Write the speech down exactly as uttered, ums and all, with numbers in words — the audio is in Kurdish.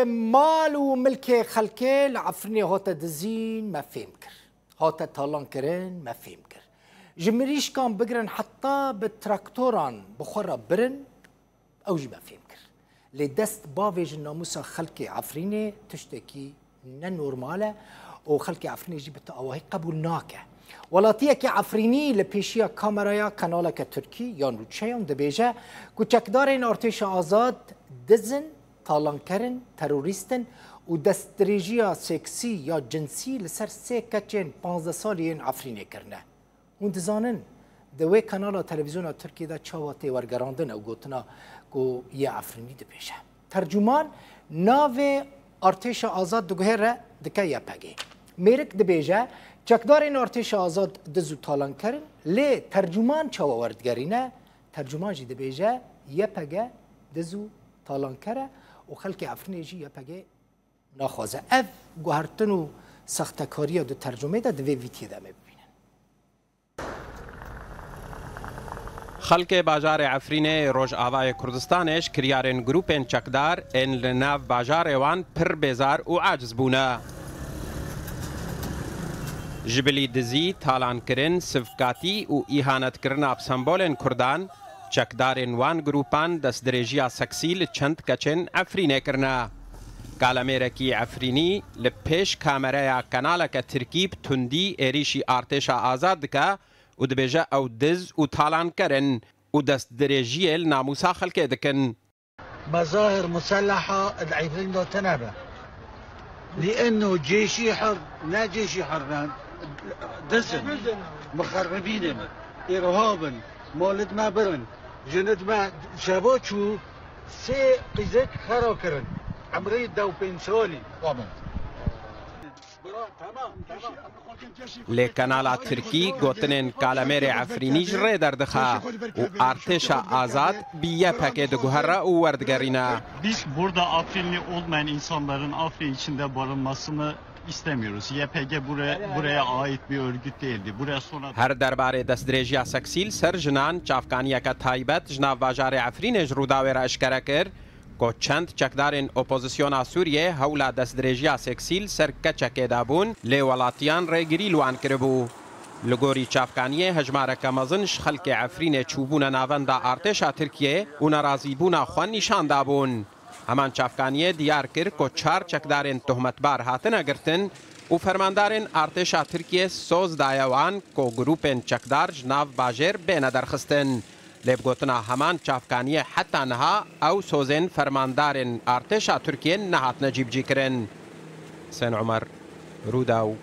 Mal û milkê xelkê li Efrînê hate dizîn, me fêm kir. Hate talankirin, me fêm kir. Ji mirîşkan bigirin heta bi traktoran bi xwe re birin, ew jî me fêm kir. Lê dest bavêjin namûsa xelkê Efrînê tiştekî ne normal e û xelkê Efrînê jî bi tu awahî qebûl nake. Welatiyekî Efrînî li pêşiya kameraya kanaleke Tirkî ya Nûçeyan dibêje ku çekdarên Artêşa Azad diz in, talanker in, terorîst in û destdirêjiya seksî ya cinsî li ser sê keçên panzdeh salî yên Efrînê kirine. Hûn dizanin, di wê kanala televîzyona Tirkiyê de çawa tê wergerandin ew gotina ku yê Efrînî dibêje? Tercûman navê Artêşa Azad diguhêre, dike Y P G. Mêrik dibêje, çekdarên Artêşa Azad diz û talanker in, lê tercûman çawa werdigerîne? Tercûman jî dibêje, Y P G diz û talanker e û xelkê Efrînê jî Y P G naxwaze. Ev guhertin û sextekariya di tercumê de di vê vîdiyê de em ê bibînin. Xelkê bajarê Efrînê Rojavayê Kurdistanê ji kiryarên grûpên çekdar ên li nav bajarê wan pir bêzar û aciz bûne. Ji bilî dizî, talankirin, sivkatî û îhanetkirina bi sembolên Kurdan, çekdarên wan grûpan destdirêjiya seksî li çend keçên Efrînê kirine. Kalemêrekî Efrînî li pêş kamereya kanaleke Tirkî bi tundî êrîşî Artêşa Azad dike û dibêje ew diz û talanker in û destdirêjiyê li namûsa xelkê dikin. مظاهر مسلحة العيفرين دو تنبة. لأنه جيشي حر، لا جيشي حر، دزن، مخربين، إرهابا، مولد ما برن، جند ما شبوتشو، سي قزك خرا كرن، عمري دو بنسولي. Lê kanala Tirkî gotinên Kalemêrê Efrînî ji rê derdixe û Artêşa Azad bi Y P G diguhere û werdigerîne. Biz burada Afrinli olmayan insanların Afrin içinde barınmasını istemiyoruz. Y P G buraya, buraya ait bir örgüt değildi. Buraya sonra Her derbarê destdirêjiya seksî li ser jinan çavkaniyeke taybet ji nav bajarê Efrînê ji Rûdawê re eşkere kir. Ku çend çekdarên opozisyona Sûriyê hewla destdirêjiya seksî li ser keçekê dabûn, lê welatiyan rêgirî li wan kiribû. Li gorî çavkaniyê, hejmareke mezin ji xelkê Efrînê çûbûne navenda artêşa Tirkiyê û nerazîbûna xwe nîşan dabûn. Heman çavkaniyê diyar kir ku çar çekdarên tohmetbar hatine girtin û fermandarên artêşa Tirkiyê soz daye wan ku grûpên çekdar ji nav bajêr bêne derxistin. Lê bi gotina heman çavkaniyê heta niha ew sozên fermandarên artêşa Tirkiyê nehatine cîbicîkirin. Husên Omer, Rûdaw,